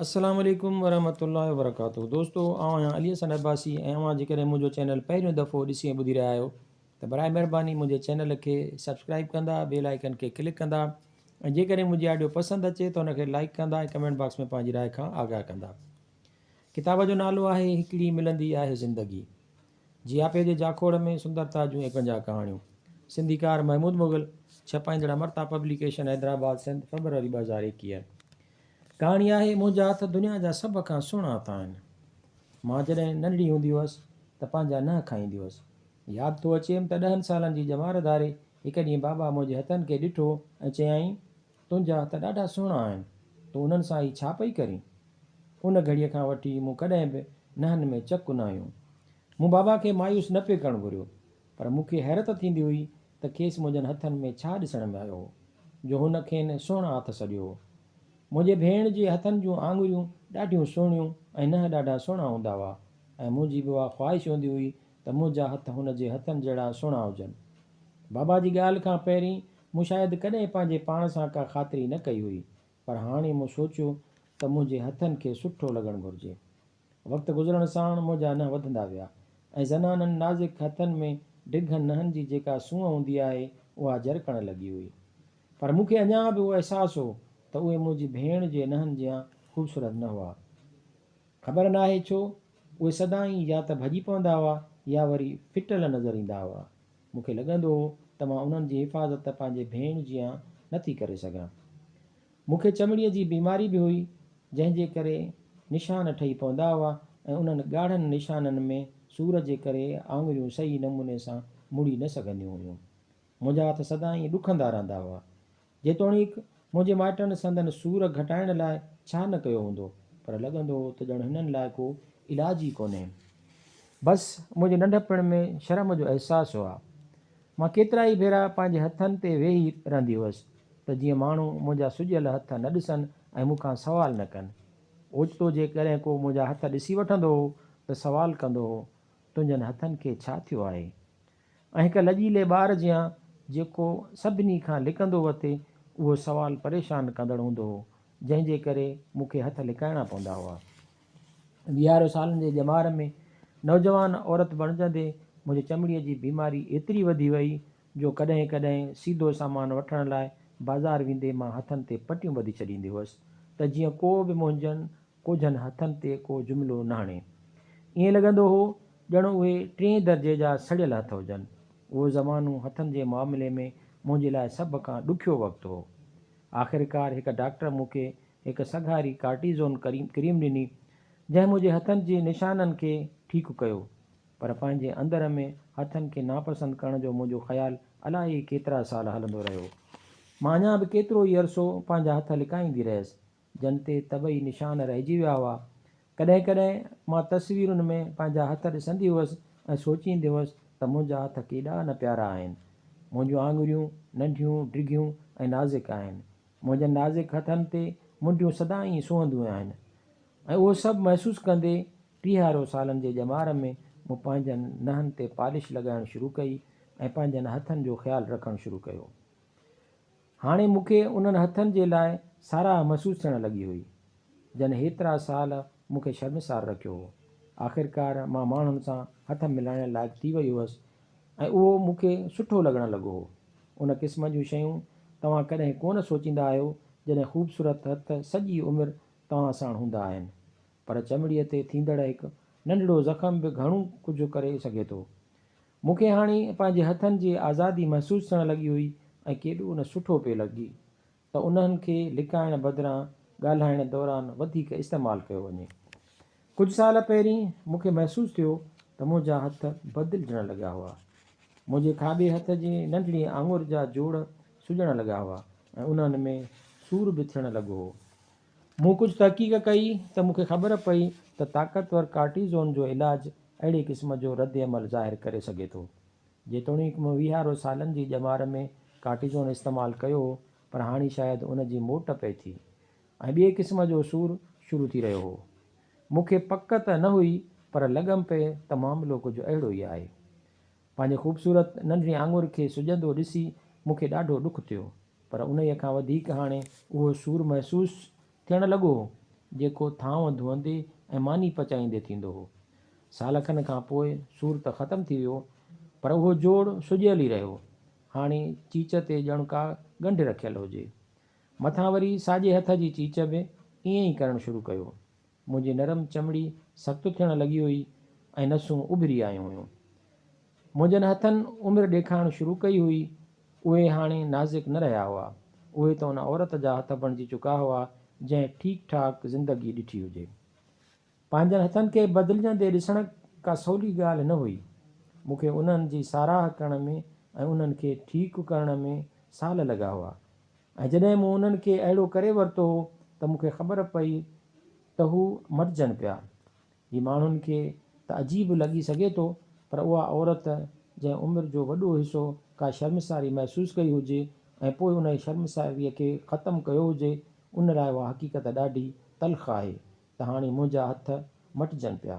السلام عليڪم ورحمة الله وبرڪاته دوستو آئون آهيان علي حسن عباسي ۽ اوهان جيڪڏهن منهنجو چينل پهريون دفعو ڏسي ۽ ٻڌي رهيا آهيو ته برائي مهرباني منهنجي چينل کي سبسڪرائب ڪندا بيل آئيڪن کي ڪلڪ ڪندا ۽ جيڪڏهن منهنجي آڊيو پسند اچي ته ان کي لائيڪ ڪندا ۽ ڪمينٽ باڪس ۾ پنهنجي راء کان آگاهه ڪندا. ڪتاب جو نالو آهي هڪڙي ملندي آهي زندگي. جياپي جي جاکوڙ ۾ سندرتا جون 51 ڪهاڻيون. سنڌيڪار محمود مغل، ڇپائيندڙ امرتا پبليڪيشن حيدرآباد سنڌ، فيبروري 2021. ڪهاڻي آهي منهنجا هٿ دنيا جا سڀ کان سهڻا هٿ آهن. مان جڏهن ننڍڙي هوندي هئس ته پنهنجا ننهن کائيندي هئس. ياد ٿو اچيم ته ڏهن سالن جي ڄمار ڌاري هڪ ڏينهن بابا منهنجي هٿن کي ڏٺو ۽ چيائين، تنهنجا هٿ ڏاڍا سهڻا آهن، تون انهن سان هي ڇا پئي ڪرين؟ ان گهڙيء کان وٺي مون ڪڏهن به ننهن ۾ چڪ نه هنيو. مون بابا کي مايوس نه پئي ڪرڻ گهريو، پر مون کي حيرت ٿيندي هئي ته کيس منهنجن هٿن ۾ ڇا ڏسڻ ۾ آيو هو، جو هن کين سهڻا هٿ سڏيو هو. منهنجي ڀيڻ جي هٿن جون آڱريون ڏاڍيون سهڻيون ۽ ننهن ڏاڍا سهڻا هوندا هئا ۽ منهنجي به اها خواهش هوندي هئي ته منهنجا هٿ هن جي هٿن جهڙا سهڻا هجن. بابا جي ڳالهه کان پهرين مون شايد ڪڏهن پنهنجي پاڻ سان ڪا خاطري نه ڪئي هئي، پر هاڻي مون سوچيو ته منهنجي هٿن کي سٺو لڳڻ گهرجي. وقت گذرڻ ساڻ منهنجا ننهن وڌندا ويا ۽ زنانن نازڪ هٿن ۾ ڊگهن ننهن جي جيڪا سونهن هوندي آهي، اها جرڪڻ لڳي هئي. پر مون کي اڃا به اهو احساس هو ته اهي منهنجي ڀيڻ جي ننهن جيان خوبصورت نه هئا. خبر ناهي ڇو، اهي سدائين يا ته ڀڄي پوندا هئا يا وري ڦٽل نظر ايندا هئا. مون کي لڳندو هو ته مان انهن جي حفاظت پنهنجي ڀيڻ جيان نه ٿي ڪري سگهان. مون کي چمڙيء جي بيماري به هئي، جنهن جي ڪري نشان ٺهي پوندا هئا ۽ انهن ڳاڙهن نشانن ۾ سور جي ڪري آڱريون صحيح نموني سان مڙي نه سگهنديون هيون. منهنجا هٿ سدائين ڏکندا رهندا هئا. جيتوڻيڪ منهنجي مائٽن سندن سور گهٽائڻ لاء ڇا نه ڪيو هوندو، پر لڳندو هو ته ڄڻ هنن لاء ڪو علاج ئي ڪونهي. بس منهنجي ننڍپڻ ۾ شرم جو احساس هئا. مان ڪيترائي ڀيرا پنهنجي هٿن تي ويهي رهندي هئس ته جيئن ماڻهو منهنجا سڄيل هٿ نه ڏسن ۽ مون کان سوال نه ڪن. اوچتو جيڪڏهن ڪو منهنجا هٿ ڏسي وٺندو هو ته سوال ڪندو هو، تنهنجن هٿن کي ڇا ٿيو آهي؟ ۽ هڪ لڄيلي ٻار جيان جيڪو سڀني کان لڪندو وتي، اهو سوال پريشان ڪندڙ هوندو هو، جنهن جي ڪري مون کي هٿ لڪائڻا پوندا هئا. ويهارو سالن جي ڄمار ۾ نوجوان عورت بڻجندي منهنجي چمڙيء جي بيماري ايتري وڌي وئي جو ڪڏهن ڪڏهن سيڌو سامان وٺڻ لاء بازار ويندي مان هٿن تي پٽيون ٻڌي ڇڏيندي هئس ته جيئن ڪو به منهنجن ڪوجهن هٿن تي ڪو جملو نه هڻي. ائين لڳندو هو ڄڻ اهي ٽئين درجي جا سڙيل هٿ هجن. اهو زمانو هٿن جي معاملي ۾ منهنجي لاء سڀ کان ڏکيو وقت هو. آخرڪار هڪ ڊاڪٽر مون کي هڪ سگهاري ڪارٽيزون ڪريم ڏني، جنهن منهنجي هٿن جي نشانن کي ٺيڪ ڪيو. پر پنهنجي اندر ۾ هٿن کي ناپسند ڪرڻ جو منهنجو خيال الائي ڪيترا سال هلندو رهيو. مان اڃا به ڪيترو ئي عرصو پنهنجا هٿ لڪائيندي رهيس. جن تي طبعي نشان رهجي ويا هئا. ڪڏهن ڪڏهن مان تصويرن ۾ پنهنجا هٿ ڏسندي هئس ۽ سوچيندي هئس ته منهنجا هٿ ڪيڏا نه پيارا آهن. منهنجون آڱريون ننڍيون، ڊگهيون ۽ نازڪ آهن. منهنجن نازڪ هٿن تي منڊيون سدائين سونهنديون آهن. ۽ اهو سڀ محسوس ڪندي ٽيهارو سالن جي ڄمار ۾ مون پنهنجن ننهن تي پالش لڳائڻ شروع ڪئي ۽ پنهنجن هٿن جو خيال رکڻ شروع ڪيو. هاڻي مون کي انهن هٿن جي لاء ساراهه محسوس ٿيڻ لڳي هئي، جن هيترا سال مون کي شرمسار رکيو هو. آخرڪار مان ماڻهن سان هٿ ملائڻ لائق ٿي وئي هئس ۽ اهو مون کي سٺو لڳڻ لڳو هو. ان قسم جون شيون توهان ڪڏهن ڪونه سوچيندا آهيو، جڏهن خوبصورت هٿ سڄي عمر توهان ساڻ هوندا آهن. پر چمڙيء تي ٿيندڙ هڪ ننڍڙو زخم به گهڻو ڪجهه ڪري سگهي ٿو. مون کي هاڻي پنهنجي هٿن جي آزادي محسوس ٿيڻ لڳي هئي ۽ ڪيڏو نه سٺو پئي لڳي ته انهن کي لڪائڻ بدران ڳالهائڻ دوران وڌيڪ استعمال ڪيو وڃي. ڪجهه سال پهرين مون کي محسوس ٿيو ته منهنجا هٿ بدلجڻ لڳا هئا. منهنجي کاٻي هٿ جي ننڍڙي آڱر جا جوڙ سڄڻ لڳا هئا ۽ انهن ۾ سور به ٿيڻ لڳو هو. مون ڪجهه تحقيق ڪئي ته مون کي خبر پئي ته طاقتور ڪارٽيزون جو علاج اهڙي قسم جو ردعمل ظاهر ڪري سگهي ٿو. جيتوڻيڪ مون ويهارو سالن جي ڄمار ۾ ڪارٽيزون استعمال ڪيو هو پر هاڻي شايد ان جي موٽ پئي ٿي ۽ ٻئي قسم جو سور شروع ٿي رهيو هو. مون کي پڪ ته نه هئي پر لڳم پئي ته معاملو ڪجهه اهڙو ئي آهي. پنهنجي خوبصورت ننڍڙي آڱر کي سڄندو ڏسي مون کي ڏاڍو ڏک ٿيو، پر انهيء کان وڌيڪ هاڻي اهو سور محسوس ٿيڻ لڳو هو. جيڪو ٿانو ڌوئندي ۽ ماني پچائيندي ٿيندو هو. سال کن کان پوء سور ته ختم ٿي ويو، پر اهو جوڙ سڄيل ئي رهيو. هاڻي چيچ تي ڄڻ ڪا ڳنڍ رکيل هجي. مٿان وري ساڄي هٿ جي چيچ به ائين ئي ڪرڻ شروع ڪيو. منهنجي نرم چمڙي سخت ٿيڻ لڳي هئي ۽ نسون اڀري آيون هيون. منهنجن هٿن عمر ڏيکارڻ شروع ڪئي هئي. اهي هاڻي نازڪ نه رهيا هئا. اهي ته ان عورت جا هٿ بڻجي چڪا هئا، جنهن ٺيڪ ٺاڪ زندگي ڏٺي هجي. پنهنجن هٿن کي بدلجندي ڏسڻ ڪا سولي ڳالهه نه هئي. مون کي انهن جي ساراهه ڪرڻ ۾ ۽ انهن کي ٺيڪ ڪرڻ ۾ سال لڳا هئا ۽ جڏهن مون انهن کي اهڙو ڪري ورتو هو ته مون کي خبر پئي ته هو مٽجن پيا. هي ماڻهن کي ته عجيب لڳي سگهي ٿو پر اها عورت جنهن عمر جو وڏو حصو ڪا شرمساري محسوس ڪئي هجي ۽ پوء انهيء شرمساريء کي ختم ڪيو هجي ان لاء اها حقيقت ڏاڍي تلخ آهي ته هاڻي منهنجا هٿ مٽجن پيا.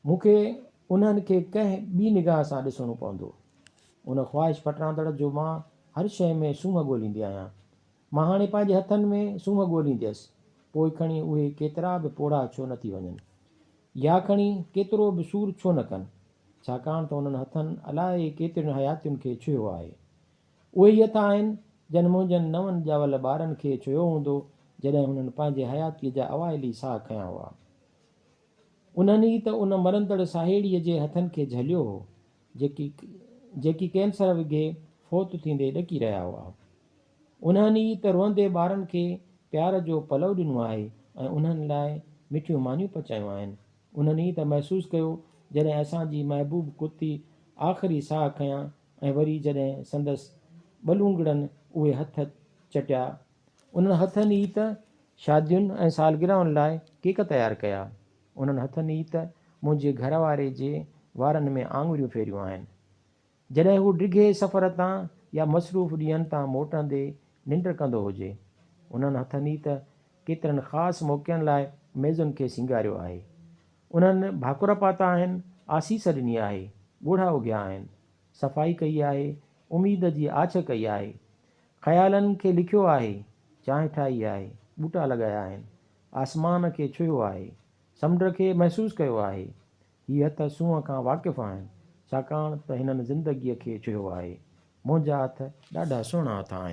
مون کي انهن کي ڪنهن ٻي نگاهه سان ڏسڻو پوندو. ان خواهش پٽراندڙ جو مان هر شيء ۾ سونهن ڳوليندي آهيان. مان هاڻي پنهنجي هٿن ۾ سونهن ڳولينديس، پوء کڻي اهي ڪيترا به پوڙها ڇو نه ٿي وڃن. يا کڻي ڪيترو به سور ڇو نه ڪن. ڇاڪاڻ ته انهن هٿن الائي ڪيترين حياتين کي ڇهيو آهي. اهي ئي هٿ آهن، جن منهنجن نون ڄاول ٻارن کي ڇهيو هوندو، جڏهن هنن پنهنجي حياتيء جا اوائلي ساهه کنيا هئا. انهن ئي ته ان مرندڙ ساهيڙيء جي هٿن کي جهليو هو، جيڪي جيڪي ڪينسر وگهي فوت ٿيندي ڏڪي رهيا هئا. انهن ئي ته روئندي ٻارن کي پيار جو پلئو ڏنو آهي ۽ انهن لاء مٺيون مانيون پچايون آهن. انهن ئي ته محسوس ڪيو، جڏهن اسان جي محبوب ڪتي آخري ساهه کنيا ۽ وري جڏهن سندس ٻلونگڙن اهي هٿ چٽيا، انهن هٿن ئي ته شادين ۽ سالگرهن لاء ڪيڪ تيار ڪيا، انهن هٿن ئي ته منهنجي گهر واري جي وارن ۾ آڱريون ڦيريون آهن. جڏهن هو ڊگهي سفر تان يا مصروف ڏينهن تان موٽندي ننڊ ڪندو هجي، انهن هٿن ئي ته ڪيترن خاص موقعن لاء ميزن کي سينگاريو آهي. انهن ڀاڪر پاتا آهن، آسيس ڏني آهي، ڳوڙها اگهيا آهن، صفائي ڪئي آهي، اميد جي آڇ ڪئي آهي، خيالن کي لکيو آهي، چانهه ٺاهي آهي، ٻوٽا لڳايا آهن، آسمان کي ڇهيو آهي، سمنڊ کي محسوس ڪيو آهي. هي هٿ سونهن کان واقف آهن، ڇاڪاڻ ته هنن زندگيء کي ڇهيو آهي. منهنجا هٿ ڏاڍا سهڻا هٿ آهن.